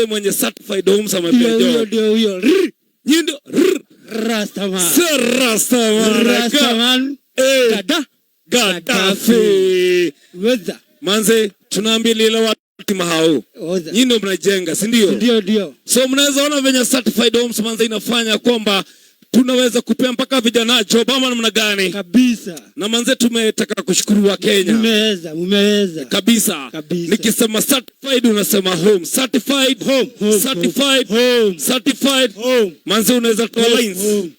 Mwenye Certified Homes Ndio amepea huyo, job. Ndio huyo. Rrr. Nyinyi ndio rrr. Rastaman. Sir Rastaman. Rastaman. Eh, Gada. Gaddafi. Weza. Manze, tunaambia lile watu mahau. Oza. Nyinyi ndio mnajenga, si ndio? Ndio. So mnaweza ona venye Certified Homes, manze, inafanya kwamba tunaweza kupea mpaka vijana job ama namna gani? Kabisa. Na manze, tumetaka kushukuru wa Kenya. Mmeweza, mmeweza. Kabisa. Kabisa. Nikisema certified, unasema home. Certified Home, home, certified home. Certified Home. Manze, unaweza toa lines. Home.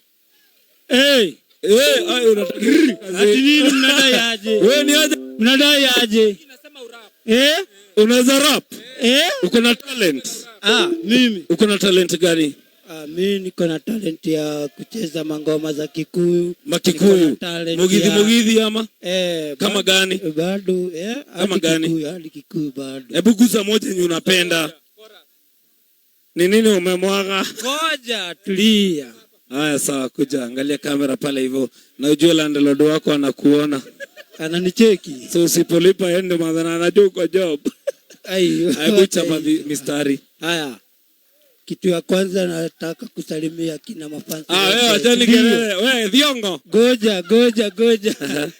Hey, Eh, ai, unataka ati nini, mnadai aje? Wewe ni aje? Mnadai aje? Eh? Unaweza rap? Eh? Uko na talent? Ah, mimi. Uko na talent gani? Ah, mimi niko na talent ya kucheza mangoma za Kikuyu. Niko na Makikuyu. talent Mugithi mugithi ama? Eh, Kama gani? Bado, eh, Kama hadi gani? Kikuyu, hadi Kikuyu bado. Hebu guza moja yenye unapenda. Ni nini umemwaga? Ngoja, tulia. Haya, sawa, kuja angalia kamera pale hivyo, na ujue landlord wako anakuona. Ananicheki. So usipolipa ende madhana anajua uko job. Ai, Hebu chapa mistari. Haya. Kitu ya kwanza nataka kusalimia kina mafansi Ah, wote. wewe achani Ndio. kelele. Wewe Thiongo. Goja, goja, goja.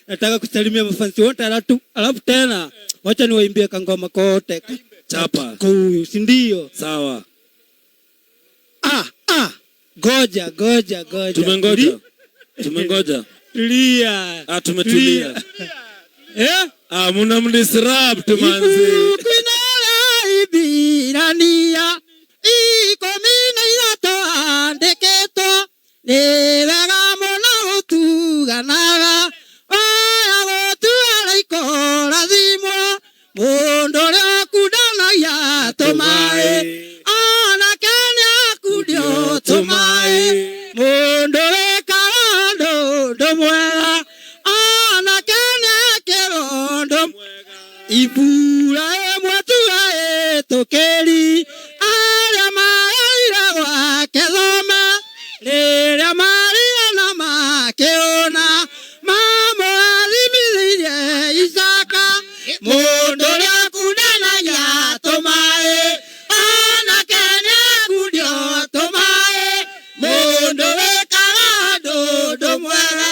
Nataka kusalimia mafansi wote, alafu tena wacha niwaimbie kangoma kote. Chapa. Kuyu, si ndio? Sawa. Ah, ah. Goja, goja, goja. Tumengoja. Tumengoja. Tulia. Ah, tumetulia. Eh? Ah, muna mdisrupt, manze. Ibuku Ibirania 13 andĩkĩtwo nĩ wega mũno gũtuganaga oya gũtuara ikũrathimwo mũndũ ũrĩa ũkundanagia tũmaĩ onake nĩakundio tũmaĩ mũndũ wĩkaga ũndũ mwega onake nĩekĩrwo ũndũ ibura ĩmwe tu ĩtũkĩri arĩa mararire gwake thome rĩrĩa marire na makĩũna mamũrathimithirie Isaka mũndũ ũrĩa ũkundanagia tũmaĩ onake nĩakundio tũmaĩ mũndũ wĩkaga ũndũ mwega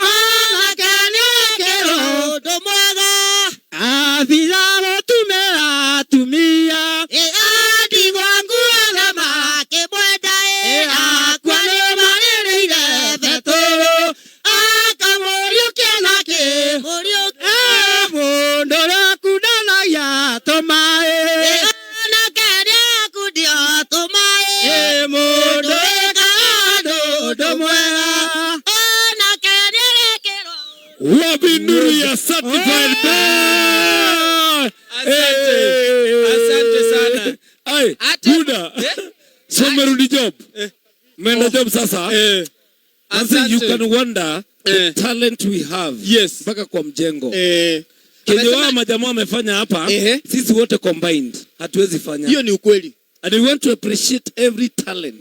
onake nĩekĩrwo ũndũ mwega abitha gũtumĩra atumia andigwa nguo makĩmwenda akua nĩ marĩrĩire Betũrũ akamũriũkia na kĩ mũndũ ũrĩa ũkundanagia tũmaĩ mũndũ wĩkaga ũndũ mwega. Wapi nuru ya Certified Band? Asante. Eh. Asante sana. Ai, Buda. Eh? So umerudi job? Umeenda job sasa? Eh. Manze, you Asante. can wonder the talent we have. Mpaka kwa mjengo. Kenye wao majamaa wamefanya hapa, sisi wote combined hatuwezi fanya. Hiyo ni ukweli. And we want to appreciate every talent.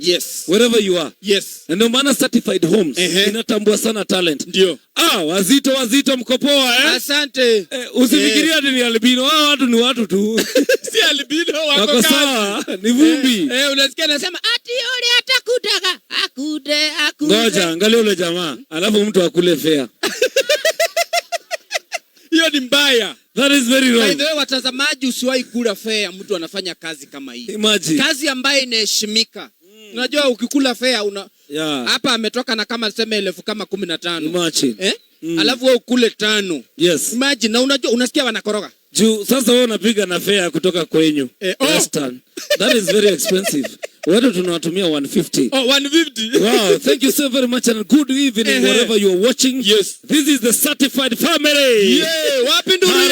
Wherever you are. Na ndio maana Certified Homes inatambua sana talent. Ndio. Ah, wazito wazito, mko poa, eh? Asante. Eh, usifikirie ati ni albino. Hao watu ni watu tu. Si albino, wako Wako kazi. sawa, ni vumbi. Eh, eh, unasikia nasema ati yule atakudaga, akude, akude. Ngoja, angalia ule jamaa. Alafu mtu akule fare. Hiyo ni mbaya. That is very By wrong. the way, watazamaji, usiwahi kula fare mtu anafanya kazi kama hii. Imagine. Kazi ambayo inaheshimika. Unajua ukikula fare una hapa ametoka na kama sema 15,000. Imagine. Eh? Alafu wewe ukule tano. Imagine, na unajua unasikia wanakoroga. Juu sasa wewe unapiga na fare kutoka kwenyu. Eh, oh. Western. That is very expensive. Watu tunawatumia 150. Oh, 150. Wow, thank you so very much and good evening Ehe. wherever you are watching. Yes. This is the Certified Family. Yeah, wapi nduru ya